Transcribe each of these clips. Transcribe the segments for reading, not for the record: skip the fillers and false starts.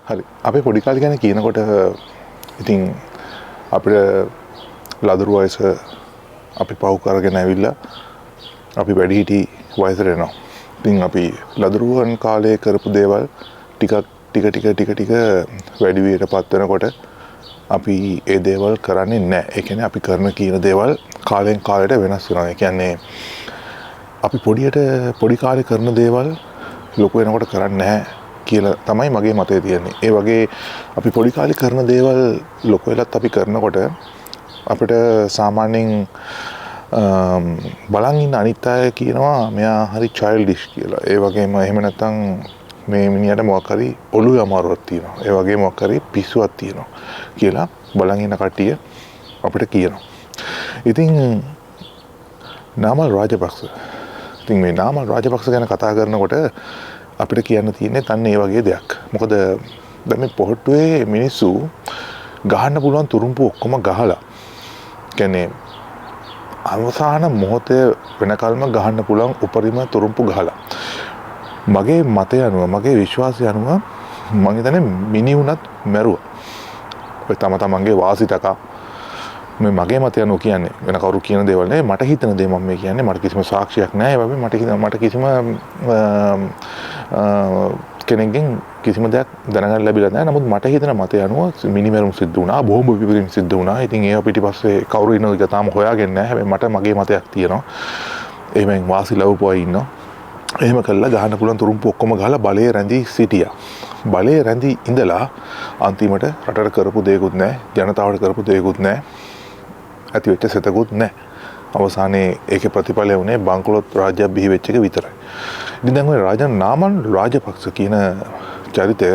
හරි. අපේ පොඩි කාලේ ගැන කියනකොට ඉතින් අපිට ලදරු වයස අපි පහු කරගෙන ඇවිල්ලා අපි වැඩිහිටි වයසට එනවා. ඉතින් අපි ලදරුවන් කාලේ කරපු දේවල් ටිකක් ටික ටික ටික ටික වැඩි වියට පත් වෙනකොට අපි ඒ දේවල් කරන්නේ නැහැ. ඒ කියන්නේ අපි කරන කියන දේවල් කාලෙන් කාලයට වෙනස් වෙනවා. ඒ කියන්නේ අපි පොඩියට පොඩි කාලේ කරන දේවල් ලොකු වෙනකොට කරන්නේ නැහැ කියලා තමයි මගේ මතය තියෙන්නේ. ඒ වගේ අපි පොඩි කාලේ කරන දේවල් ලොකු වෙලත් අපි කරනකොට අපිට සාමාන්‍යයෙන් බලන් ඉන්න අනිත් අය කියනවා මෙයා හරි චයිල්ඩිෂ් කියලා. ඒ වගේම එහෙම නැත්නම් මේ මිනිහට මොකක් හරි ඔළුවේ අමාරුවක් තියෙනවා. ඒ වගේ මොකක් හරි පිස්සුවක් තියෙනවා කියලා බලන් ඉන්න කට්ටිය අපිට කියනවා. ඉතින් නාමල් රාජපක්ෂ. ඉතින් මේ නාමල් රාජපක්ෂ ගැන කතා කරනකොට අපිට කියන්න තියෙන්නේ තන්න ඒ වගේ දෙයක්. මොකද දැන් මේ පොහොට්ටුවේ මිනිස්සු ගහන්න පුළුවන් තුරුම්පු ඔක්කොම ගහලා, කියන්නේ අවසාන මොහොතේ වෙනකල්ම ගහන්න පුළුවන් උපරිම තුරුම්පු ගහලා. මගේ මතය අනුව, මගේ විශ්වාසය අනුව මං හිතන්නේ මිනි වුණත් මැරුවා. ඔය තම තමන්ගේ වාසි තකා මේ මගේ මතය අනුව කියන්නේ, වෙන කවුරු කියන දේවල් නෙවෙයි, මට හිතෙන දේ මම මේ කියන්නේ. මට කිසිම සාක්ෂියක් නෑ. ඒ වගේම මට කිසිම කෙනෙක්ගෙන් කිසිම දෙයක් දැනගන්න ලැබිලා නෑ. නමුත් මට හිතෙන මතය අනුව මිනිමැරුම් සිද්ධ වුණා, බෝම්බ පිපිරීම් සිද්ධ වුණා. ඉතින් ඒවා පිටිපස්සේ කවුරු ඉන්නවද කියලා තාම හොයාගෙන නෑ. හැබැයි මට මගේ මතයක් තියෙනවා. එහෙමෙන් වාසි ලැබපු අය ඉන්නවා. එහෙම කළා ගහන්න පුළුවන් තුරුම්පු ඔක්කොම ගහලා බලයේ රැඳී සිටියා. බලයේ රැඳී ඉඳලා අන්තිමට රටට කරපු දෙයක්වත් නෑ, ජනතාවට කරපු දෙයක්වත් නෑ, ඇති වෙච්ච සෙතකුත් නෑ. අවසානයේ ඒකේ ප්‍රතිඵලය වුණේ බංකොලොත් රාජ්‍යයක් බිහි වෙච්ච එක විතරයි. ඉතින් දැන් ඔය රාජන් නාමල් රාජපක්ෂ කියන චරිතය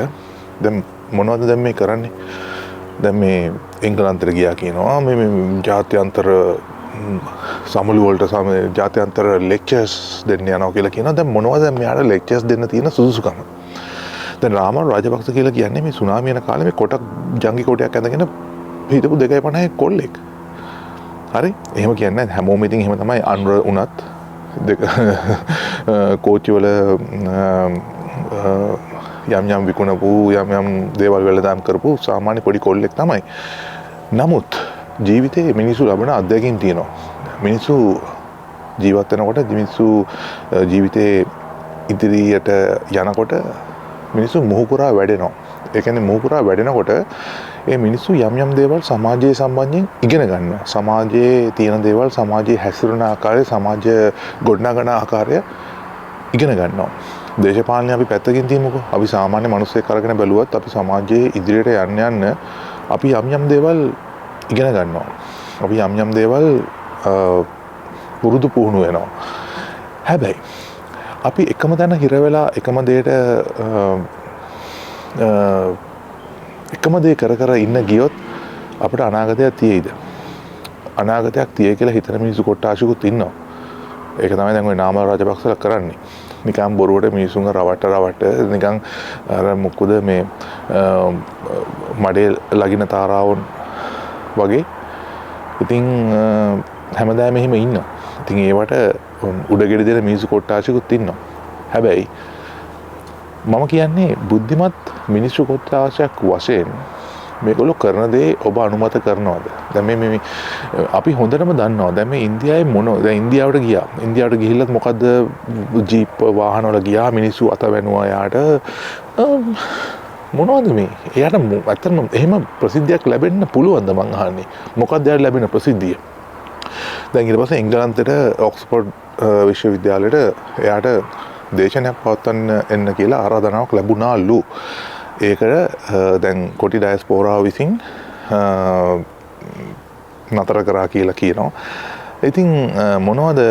දැන් මොනවද දැන් මේ කරන්නේ? දැන් මේ එංගලන්තෙට ගියා කියනවා, මේ ජාත්‍යන්තර සමුළු වලට ජාත්‍යන්තර ලෙක්චර්ස් දෙන්න යනවා කියලා කියනවා. දැන් මොනවද දැන් මෙයාට ලෙක්චර්ස් දෙන්න තියෙන සුදුසුකම? දැන් නාමල් රාජපක්ෂ කියලා කියන්නේ මේ සුනාමි යන කාලේ මේ කොටක් ජංගි කොටයක් ඇඳගෙන හිටපු 2.50 කොල්ලෙක්. හරි, එහෙම කියන්නේ නැහැ. හැමෝම ඉතින් එහෙම තමයි. අනුර වුණත් දෙක කෝච්චි වල යම් යම් විකුණපු යම් යම් දේවල් වෙළඳාම් කරපු සාමාන්‍ය පොඩි කොල්ලෙක් තමයි. නමුත් ජීවිතේ මිනිස්සු ලබන අත්දැකීම් තියෙනවා. මිනිස්සු ජීවත් වෙනකොට, මිනිස්සු ජීවිතේ ඉදිරියට යනකොට මිනිස්සු මුහුකුරා වැඩෙනවා. ඒ කියන්නේ මුහුකුරා වැඩෙනකොට ඒ මිනිස්සු යම් යම් දේවල් සමාජයේ සම්බන්ධයෙන් ඉගෙන ගන්නවා. සමාජයේ තියෙන දේවල්, සමාජයේ හැසිරෙන ආකාරය, සමාජය ගොඩනගන ආකාරය ඉගෙන ගන්නවා. දේශපාලනය අපි පැත්තකින් තියමුකෝ. අපි සාමාන්‍ය මිනිස්සෙක් අරගෙන බැලුවත් අපි සමාජයේ ඉදිරියට යන්න යන්න අපි යම් යම් දේවල් ඉගෙන ගන්නවා. අපි යම් යම් දේවල් පුරුදු පුහුණු වෙනවා. හැබැයි අපි එකම තැන හිර වෙලා එකම දෙයට එකම දේ කර කර ඉන්න ගියොත් අපිට අනාගතයක් තියෙයිද? අනාගතයක් තියෙයි කියලා හිතන මිනිස්සු කොට්ටාශිකුත් ඉන්නවා. ඒක තමයි දැන් ඔය නාමල් රාජපක්ෂලා කරන්නේ. නිකන් බොරුවට මිනිසුන්ව රවට්ට රවට්ට නිකන් අර මොකද මේ මඩේ ලගින තාරාවන් වගේ. ඉතින් හැමදාම එහෙම ඉන්නවා. ඉතින් ඒවට උඩගෙඩි දෙන මිනිස්සු කොට්ටාශිකුත් ඉන්නවා. හැබැයි මම කියන්නේ බුද්ධිමත් මිනිස්සු කොට්ටාශයක් වශයෙන් මේගොල්ලෝ කරන දේ ඔබ අනුමත කරනවද? දැන් මේ අපි හොඳටම දන්නවා. දැන් මේ ඉන්දියාවේ මොන දැන් ඉන්දියාවට ගියා. ඉන්දියාවට ගිහිල්ලත් මොකද්ද ජීප් වාහනවල ගියා, මිනිස්සු අත වැනුවා යාට. මොනවද මේ? එයාට ඇත්තටම එහෙම ප්‍රසිද්ධියක් ලැබෙන්න පුළුවන්ද මං අහන්නේ? මොකද්ද එයාට ලැබෙන ප්‍රසිද්ධිය? දැන් ඊට පස්සේ එංගලන්තෙට ඔක්ස්ෆෝඩ් විශ්වවිද්‍යාලයට එයාට දේශනයක් පවත්වන්න එන්න කියලා ආරාධනාවක් ලැබුණාලු. ඒකට දැන් කොටි ඩයස්පෝරාව විසින් නතර කරා කියලා කියනවා. ඉතින් මොනවද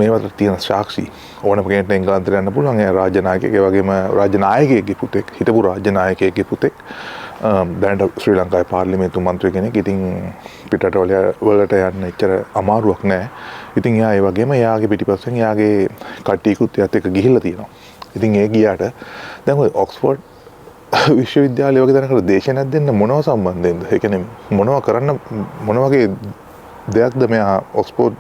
මේවට තියෙන සාක්ෂි? ඕනම කෙනෙක්ට එංගලන්තයට යන්න පුළුවන්. එයා රාජ්‍ය නායකයෙක්, ඒ වගේම රාජ්‍ය නායකයෙක්ගේ පුතෙක්, හිටපු රාජ්‍ය නායකයෙක්ගේ පුතෙක්. දැනට ශ්‍රී ලංකාවේ පාර්ලිමේන්තු මන්ත්‍රී කෙනෙක්. ඉතින් පිටරට වලට යන්න එච්චර අමාරුවක් නෑ. ඉතින් එයා ඒ වගේම එයාගේ පිටිපස්සෙන් එයාගේ කට්ටියකුත් එයාත් එක්ක ගිහිල්ලා තියෙනවා. ඉතින් ඒ ගියාට දැන් ඔය ඔක්ස්ෆෝඩ් විශ්වවිද්‍යාලය වගේ තැනකට දේශනයක් දෙන්න මොනව සම්බන්ධයෙන්ද? ඒ කියන්නේ මොනව කරන්න, මොන වගේ දෙයක්ද මෙයා ඔක්ස්ෆෝඩ්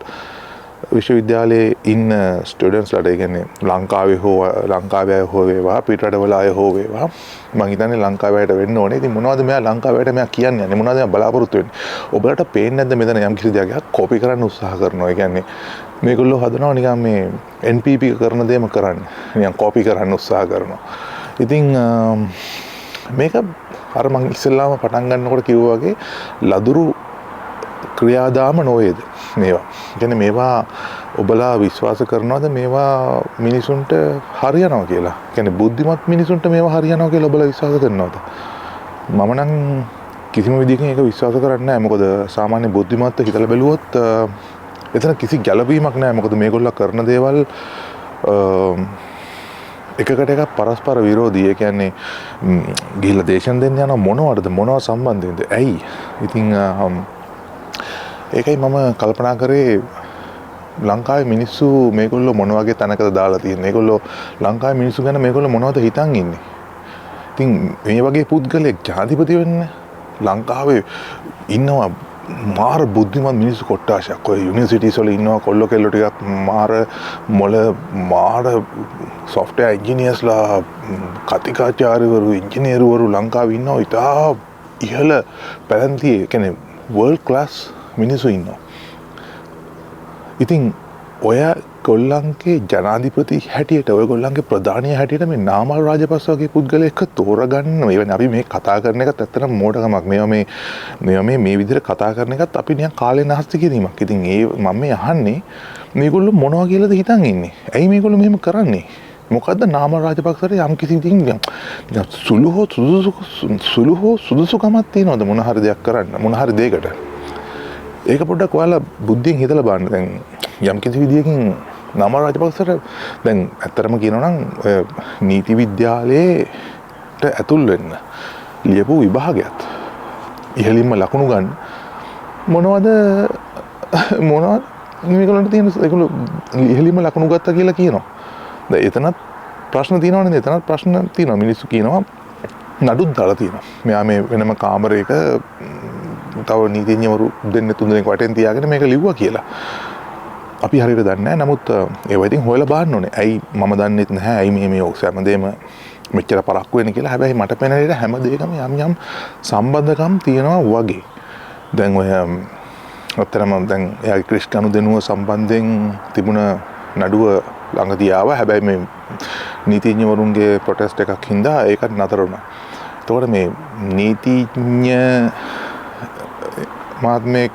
විශ්වවිද්‍යාලයේ ඉන්න ස්ටුඩන්ට්ස්ලාට, ඒ කියන්නේ ලංකාවේ හෝ ලංකාවේ අය හෝ වේවා පිටරටවල අය හෝ වේවා, මං හිතන්නේ ලංකාවේ අයට වෙන්න ඕනේ. ඉතින් මොනවද මෙයා ලංකාවේ අයට මෙයා කියන්නේ යන්නේ? මොනවද මෙයා බලාපොරොත්තු වෙන්නේ? ඔබලට පේන්නේ නැද්ද මෙතන යම් කිසි දෙයක් කොපි කරන්න උත්සාහ කරනවා? ඒ කියන්නේ මේගොල්ලෝ හදනවා නිකන් මේ NPP කරන දේම කරන්න. නිකන් කොපි කරන්න උත්සාහ කරනවා. ඉතින් මේක අර මං ඉස්සෙල්ලාම පටන් ගන්නකොට කිව්වා වගේ ලදුරු ක්‍රියාදාම නොවේද මේවා? කියන්නේ මේවා ඔබලා විශ්වාස කරනවද මේවා මිනිසුන්ට හරියනවා කියලා? කියන්නේ බුද්ධිමත් මිනිසුන්ට මේවා හරියනවා කියලා ඔබලා විශ්වාස කරනවද? මම නම් කිසිම විදිහකින් ඒක විශ්වාස කරන්නේ නැහැ. මොකද සාමාන්‍ය බුද්ධිමත්ව හිතලා බැලුවොත් එතන කිසි ගැළපීමක් නැහැ. මොකද මේගොල්ලෝ කරන දේවල් එකකට එකක් පරස්පර විරෝධී. ඒ කියන්නේ ගිහිල්ලා දේශන දෙන්න යනවා මොනවටද, මොනව සම්බන්ධයෙන්ද, ඇයි? ඉතින් ඒකයි මම කල්පනා කරේ ලංකාවේ මිනිස්සු මේගොල්ලෝ මොන වගේ තැනකද දාලා තියෙන්නේ? මේගොල්ලෝ ලංකාවේ මිනිස්සු ගැන මේගොල්ලෝ මොනවද හිතන් ඉන්නේ? ඉතින් මේ වගේ පුද්ගලයෙක් ජනාධිපති වෙන්න ලංකාවේ ඉන්නවා මාර බුද්ධිමත් මිනිස්සු කොට්ටාශයක්. ඔය යුනිවර්සිටිස් වල ඉන්නවා කොල්ලෝ කෙල්ලෝ ටිකක් මාර මොළ මාර සොෆ්ට්වෙයාර් ඉන්ජිනියර්ස්ලා, කතිකාචාර්යවරු, ඉංජිනේරුවරු ලංකාවේ ඉන්නවා. ඉතා ඉහළ පැලැන්තියේ, කියන්නේ වර්ල්ඩ් ක්ලාස් මිනිස්සු ඉන්නවා. ඉතින් ඔය ගොල්ලන්ගේ ජනාධිපති හැටියට, ඔය ගොල්ලන්ගේ ප්‍රධානිය හැටියට මේ නාමල් රාජපක්ෂ වගේ පුද්ගලයෙක්ව තෝරගන්න, ඒ කියන්නේ අපි මේ කතා කරන එකත් ඇත්තටම මෝඩකමක්. මේවා මේ මේවා මේ මේ විදිහට කතා කරන එකත් අපි නිකන් කාලේ නාස්ති කිරීමක්. ඉතින් ඒ මම මේ අහන්නේ මේගොල්ලෝ මොනවා කියලාද හිතන් ඉන්නේ? ඇයි මේගොල්ලෝ මෙහෙම කරන්නේ? මොකද්ද නාමල් රාජපක්ෂට යම් කිසි විදිහින් නිකන් සුළු හෝ සුදුසුකමක් තියෙනවද මොන හරි දෙයක් කරන්න, මොන හරි දෙයකට? ඒක පොඩ්ඩක් ඔයාලා බුද්ධියෙන් හිතලා බලන්න. දැන් යම් කිසි විදියකින් නාමල් රාජපක්ෂට දැන් ඇත්තටම කියනවා නම් ඔය නීති විද්‍යාලයට ඇතුල් වෙන්න ලියපු විභාගයත් ඉහළින්ම ලකුණු ගන්න මොනවද මොනවද මේගොල්ලන්ට තියෙන, ඒගොල්ලෝ ඉහළින්ම ලකුණු ගත්තා කියලා කියනවා. දැන් එතනත් ප්‍රශ්න තියෙනවා නේද? එතනත් ප්‍රශ්න තියෙනවා. මිනිස්සු කියනවා නඩුත් දාලා තියෙනවා. මෙයා මේ වෙනම කාමරයක තව නීතිඥවරු දෙන්න තුන් දෙනෙක් වටෙන් තියාගෙන මේක ලිව්වා කියලා. අපි හරියට දන්නේ නැහැ. නමුත් ඒවා ඉතින් හොයලා බලන්න ඕනේ. ඇයි මම දන්නෙත් නැහැ. ඇයි මේ මේ හැමදේම මෙච්චර පරක්කු වෙන්නේ කියලා. හැබැයි මට පේන විදිහට හැම දෙයකම යම් යම් සම්බන්ධකම් තියෙනවා වගේ. දැන් ඔය ඇත්තටම දැන් එයාගේ ක්‍රිෂ් ගනුදෙනුව සම්බන්ධයෙන් තිබුණ නඩුව ළඟදී ආවා. හැබැයි මේ නීතිඥවරුන්ගේ ප්‍රොටෙස්ට් එකක් හින්දා ඒකත් නතර වුණා. එතකොට මේ නීතිඥ මහත්මයෙක්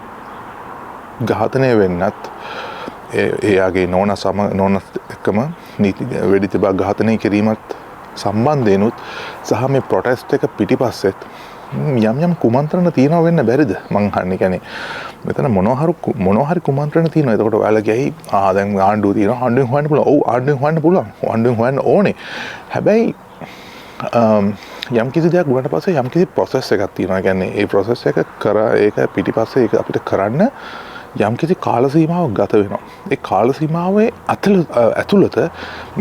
ඝාතනය වෙන්නත් එයාගේ නෝනා සම නෝනත් එක්කම නීති වෙඩි තබා ඝාතනය කිරීමත් සම්බන්ධයෙනුත් සහ මේ ප්‍රොටෙස්ට් එක පිටිපස්සෙත් යම් යම් කුමන්ත්‍රණ තියෙනවා වෙන්න බැරිද මං අහන්නේ. කියන්නේ මෙතන මොනවා හරි කුමන්ත්‍රණ තියෙනවා. එතකොට ඔයාලා කියයි ආ දැන් ආණ්ඩුව තියෙනවා, ආණ්ඩුවෙන් හොයන්න පුළුවන්. ඔව් ආණ්ඩුවෙන් හොයන්න පුළුවන්, ආණ්ඩුවෙන් හොයන්න ඕනේ. හැබැයි යම් කිසි දෙයක් වුණාට පස්සේ යම් කිසි ප්‍රොසෙස් එකක් තියෙනවා. ඒ කියන්නේ ඒ ප්‍රොසෙස් එක කර ඒක පිටිපස්සේ ඒක අපිට කරන්න යම් කිසි කාල සීමාවක් ගත වෙනවා. ඒ කාල සීමාවේ ඇතුළත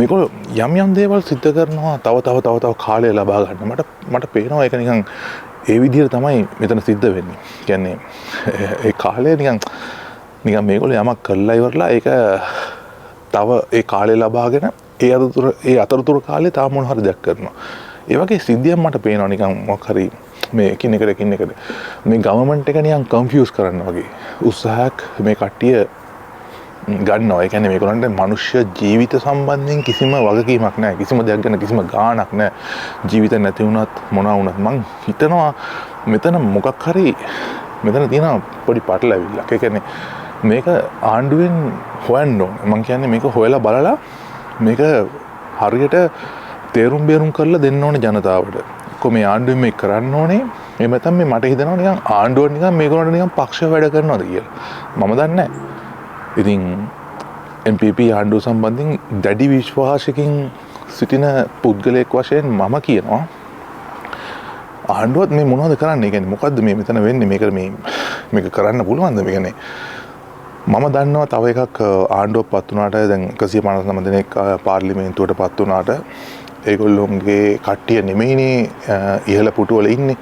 මේගොල්ලෝ යම් යම් දේවල් සිද්ධ කරනවා තව තව තව තව කාලය ලබා ගන්න. මට පේනවා ඒක නිකන් ඒ විදිහට තමයි මෙතන සිද්ධ වෙන්නේ. කියන්නේ ඒ කාලය නිකන් නිකන් මේගොල්ලෝ යමක් කරලා ඉවරලා ඒක තව ඒ කාලය ලබාගෙන ඒ අතරතුර කාලේ තව මොන හරි දෙයක් කරනවා. ඒ වගේ සිද්ධියක් මට පේනවා නිකන් මොකක් හරි මේ එකිනෙකට එකිනෙකට මේ ගවර්න්මන්ට් එක නිකන් කන්ෆියුස් කරන්න වගේ උත්සාහයක් මේ කට්ටිය ගන්නවා. ඒ කියන්නේ මේගොල්ලන්ට මනුෂ්‍ය ජීවිත සම්බන්ධයෙන් කිසිම වගකීමක් නැහැ. කිසිම දෙයක් ගැන කිසිම ගාණක් නැහැ. ජීවිත නැති වුණත් මොනවා වුණත් මං හිතනවා මෙතන මොකක් හරි මෙතන තියෙන පොඩි පටලැවිල්ලක්. ඒ කියන්නේ මේක ආණ්ඩුවෙන් හොයන්න ඕනේ. මං කියන්නේ මේක හොයලා බලලා මේක හරියට තේරුම් බේරුම් කරලා දෙන්න ඕනේ ජනතාවට. කො මේ ආණ්ඩුවෙන් මේක කරන්න ඕනේ. එහෙම නැත්නම් මේ මට හිතෙනවා නිකන් ආණ්ඩුව නිකන් මේගොල්ලන්ට නිකන් පක්ෂ වැඩ කරනවද කියලා. මම දන්නේ නැහැ. ඉතින් NPP ආණ්ඩුව සම්බන්ධයෙන් දැඩි විශ්වාසයකින් සිටින පුද්ගලයෙක් වශයෙන් මම කියනවා ආණ්ඩුවත් මේ මොනවද කරන්නේ? ඒ කියන්නේ මොකද්ද මේ මෙතන වෙන්නේ? මේක මේ මේක කරන්න පුළුවන්ද? මේ කියන්නේ මම දන්නවා තව එකක් ආණ්ඩුවක් පත් වුණාට දැන් 159 දෙනෙක් පාර්ලිමේන්තුවට පත් වුණාට ඒගොල්ලොන්ගේ කට්ටිය නෙමෙයිනේ ඉහළ පුටුවල ඉන්නේ.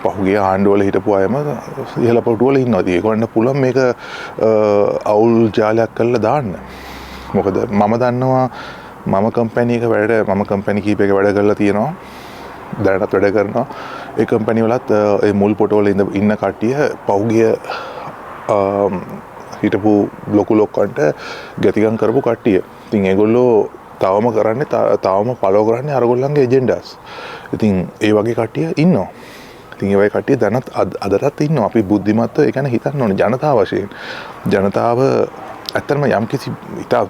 පහුගිය ආණ්ඩුවල හිටපු අයම ඉහළ පොටුවල ඉන්නවා. ඉතින් ඒගොල්ලන්ට පුළුවන් මේක අවුල් ජාලයක් කරලා දාන්න. මොකද මම දන්නවා මම කම්පැනි එක වැඩ මම කම්පැනි කීපයක වැඩ කරලා තියෙනවා. දැනටත් වැඩ කරනවා. ඒ කම්පැනි වලත් ඒ මුල් පොටවල ඉන්න කට්ටිය පහුගිය හිටපු ලොකු ලොක්කන්ට ගැතිකම් කරපු කට්ටිය. ඉතින් ඒගොල්ලෝ තවම කරන්නේ තවම ෆලෝ කරන්නේ අරගොල්ලන්ගේ එජෙන්ඩාස්. ඉතින් ඒ වගේ කට්ටිය ඉන්නවා. ඉතින් ඒ වගේ කට්ටිය දැනත් අදටත් ඉන්නවා. අපි බුද්ධිමත්ව ඒ ගැන හිතන්න ඕනේ ජනතාව වශයෙන්. ජනතාව ඇත්තටම යම්කිසි ඉතා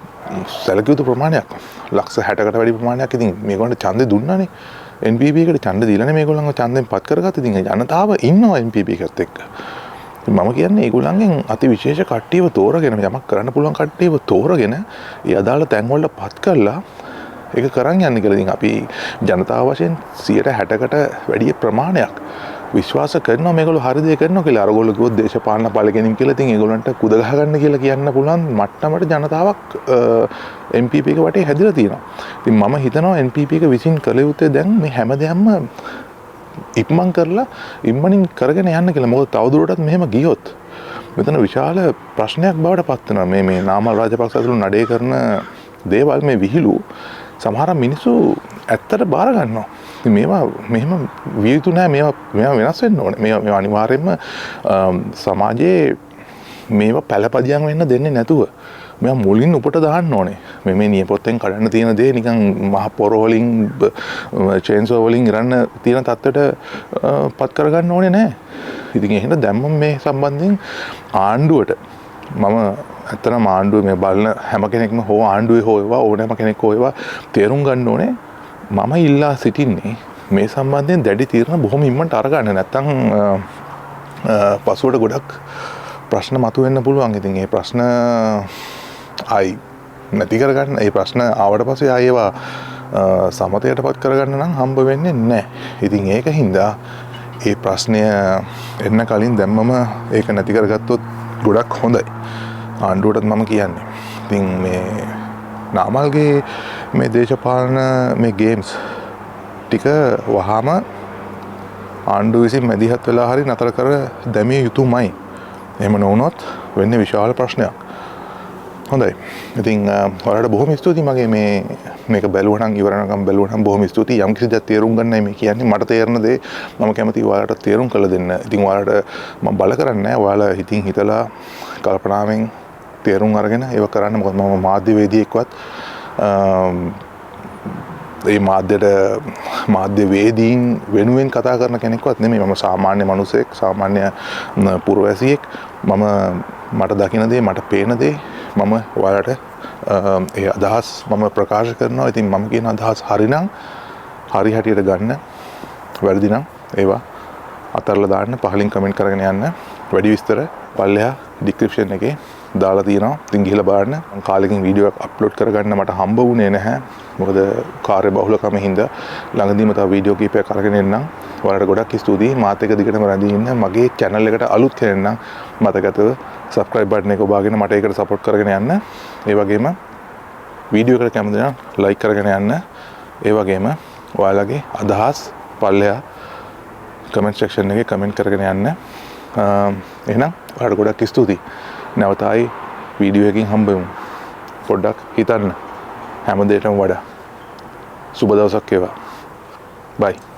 සැලකිය යුතු ප්‍රමාණයක් ලක්ෂ 60කට වැඩි ප්‍රමාණයක් ඉතින් මේගොල්ලන්ට ඡන්දෙ දුන්නානේ. NPP එකට ඡන්ද දීලානේ මේගොල්ලන්ව ඡන්දෙන් පත් කරගත්තේ. ඉතින් ජනතාව ඉන්නවා NPP එකත් එක්ක. ඉතින් මම කියන්නේ ඒගොල්ලන්ගෙන් අති විශේෂ කට්ටියව තෝරගෙන යමක් කරන්න පුළුවන් කට්ටියව තෝරගෙන ඒ අදාළ තැන් වලට පත් කරලා ඒක කරන් යන්න කියලා. ඉතින් අපි ජනතාව වශයෙන් 60%කට වැඩි ප්‍රමාණයක් විශ්වාස කරනවා මේගොල්ලෝ හරි දේ කරනවා කියලා. අරගොල්ලෝ කිව්වොත් දේශපාලන බල ගැනීම කියලා. ඉතින් ඒගොල්ලන්ට කුද ගහ ගන්න කියලා කියන්න පුළුවන් මට්ටමට ජනතාවක් NPP එක වටේ හැදිලා තියෙනවා. ඉතින් මම හිතනවා NPP එක විසින් කළ යුත්තේ දැන් මේ හැම දෙයක්ම ඉක්මන් කරලා ඉක්මනින් කරගෙන යන්න කියලා. මොකද තවදුරටත් මෙහෙම ගියොත් මෙතන විශාල ප්‍රශ්නයක් බවට පත් වෙනවා. මේ මේ නාමල් රාජපක්ෂ ඇතුළු නඩේ කරන දේවල් මේ විහිළු සමහර මිනිස්සු ඇත්තට බාර ගන්නවා. ඉතින් මේවා මෙහෙම විය යුතු නෑ. මේවා වෙනස් වෙන්න ඕනේ. මේවා අනිවාර්යයෙන්ම සමාජයේ මේවා පළපදියම් වෙන්න දෙන්නේ නැතුව මේවා මුලින් උපට දාන්න ඕනේ. මේ මේ නියපොත්තෙන් කඩන්න තියෙන දේ නිකන් මහ පොර වලින් චේන්සෝ වලින් ඉරන්න තියෙන තත්ත්වයට පත් කරගන්න ඕනේ නෑ. ඉතින් එහෙනම් දැම්මම මේ සම්බන්ධයෙන් ආණ්ඩුවට මම ඇත්තටම ආණ්ඩුවේ මේ බලන හැම කෙනෙක්ම හෝ ආණ්ඩුවේ හෝ ඒවා ඕනෑම කෙනෙක් හෝ ඒවා තේරුම් ගන්න ඕනේ. මම ඉල්ලා සිටින්නේ මේ සම්බන්ධයෙන් දැඩි තීරණ බොහොම ඉක්මනට අරගන්න. නැත්තම් පසුවට ගොඩක් ප්‍රශ්න මතුවෙන්න පුළුවන්. ඉතින් ඒ ප්‍රශ්න ආයි නැති කරගන්න, ඒ ප්‍රශ්න ආවට පස්සේ ආයි ඒවා සමතයට පත් කරගන්න නම් හම්බ වෙන්නේ නැහැ. ඉතින් ඒක හින්දා ඒ ප්‍රශ්නය එන්න කලින් දැම්මම ඒක නැති කරගත්තොත් ගොඩක් හොඳයි. ආණ්ඩුවටත් මම කියන්නේ. ඉතින් මේ නාමල්ගේ මේ දේශපාලන මේ ගේම්ස් ටික වහාම ආණ්ඩුව විසින් මැදිහත් වෙලා හරි නතර කර දැමිය යුතුමයි. එහෙම නොවුනොත් වෙන්නේ විශාල ප්‍රශ්නයක්. හොඳයි. ඉතින් ඔයාලට බොහොම ස්තුතියි මගේ මේක බැලුවා නම් ඉවර වෙනකම් බැලුවා නම් බොහොම ස්තුතියි. යම් කිසි දෙයක් තේරුම් ගන්නයි මේ කියන්නේ. මට තේරෙන දේ මම කැමතියි ඔයාලට තේරුම් කරලා දෙන්න. ඉතින් ඔයාලට මම බල කරන්නේ නැහැ. ඔයාලා හිතින් හිතලා කල්පනාවෙන් තේරුම් අරගෙන ඒව කරන්න. මොකද මම මාධ්‍යවේදියෙක්වත් ඒ මාධ්‍යවේදීන් වෙනුවෙන් කතා කරන කෙනෙක්වත් නෙමෙයි. මම සාමාන්‍ය මනුස්සයෙක්, සාමාන්‍ය පුරවැසියෙක්. මට දකින දේ, මට පේන දේ මම ඔයාලට ඒ අදහස් මම ප්‍රකාශ කරනවා. ඉතින් මම කියන අදහස් හරිනම් හරි හැටියට ගන්න, වැරදි නම් ඒවා අතහැරලා දාන්න, පහලින් කමෙන්ට් කරගෙන යන්න. වැඩි විස්තර පල්ලෙහා ඩිස්ක්‍රිප්ෂන් එකේ දාලා තියෙනවා. ඉතින් ගිහලා බලන්න. මං කාලෙකින් වීඩියෝ එකක් අප්ලෝඩ් කරගන්න මට හම්බ වුණේ නැහැ. මොකද කාර්ය බහුලකම හින්දා. ළඟදීම තව වීඩියෝ කීපයක් අරගෙන එන්නම්. ඔයාලට ගොඩක් ස්තුතියි. මාත් එක්ක දිගටම රැඳී ඉන්න. මගේ channel එකට අලුත් කෙනෙක් නම් මතක ඇතුව subscribe button එක ඔබාගෙන මට ඒකට support කරගෙන යන්න. ඒ වගේම වීඩියෝ එකට කැමති නම් like කරගෙන යන්න. ඒ වගේම ඔයාලගේ අදහස් පල්ලෙහා comment section එකේ comment කරගෙන යන්න. එහෙනම් ඔයාලට ගොඩක් ස්තුතියි. නැවත ආයි වීඩියෝ එකකින් හම්බ වෙමු. පොඩ්ඩක් හිතන්න හැම දෙයකටම වඩා. සුබ දවසක් වේවා. බයි.